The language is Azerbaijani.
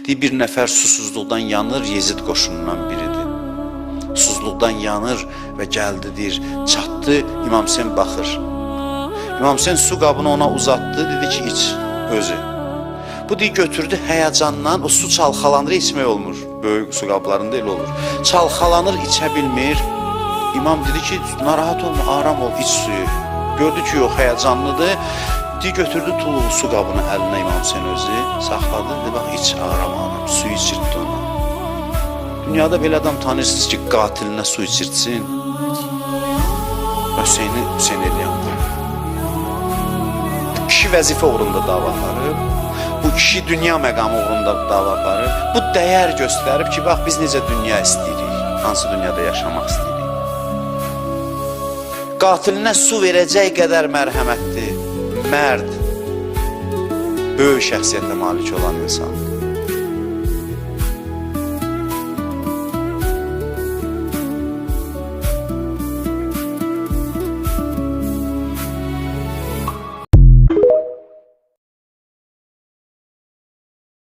Deyir, bir nəfər susuzluqdan yanır, Yezid qoşunundan biridir. Susuzluqdan yanır və gəldi, deyir, çatdı, İmam Hüseyn baxır. İmam Hüseyn su qabını ona uzatdı, dedi ki, iç özü. Bu deyir, götürdü həyəcandan, o su çalxalanır, içmək olmur. Böyük su qablarında elə olur. Çalxalanır, içə bilmir. İmam dedi ki, narahat olma, aram ol, iç suyu. Gördü ki, yox, həyəcanlıdır. Deyir, götürdü tuluğu su qabını əlinə İmam Hüseyn özü, saxladı, dedi, bax, iç aram aram, suyu içirtdi ona. Dünyada belə adam tanıyırsınız ki, qatilinə su içirtsin. Hüseyni Hüseyn eləyən bu. Bu kişi vəzifə uğrunda dava aparıb. Bu kişi dünya məqamı uğrunda dava aparır. Bu dəyər göstərib ki, bax biz necə dünya istəyirik, hansı dünyada yaşamaq istəyirik. Qatilinə su verəcək qədər mərhəmətli, mərd, böyük şəxsiyyətə malik olan insandır.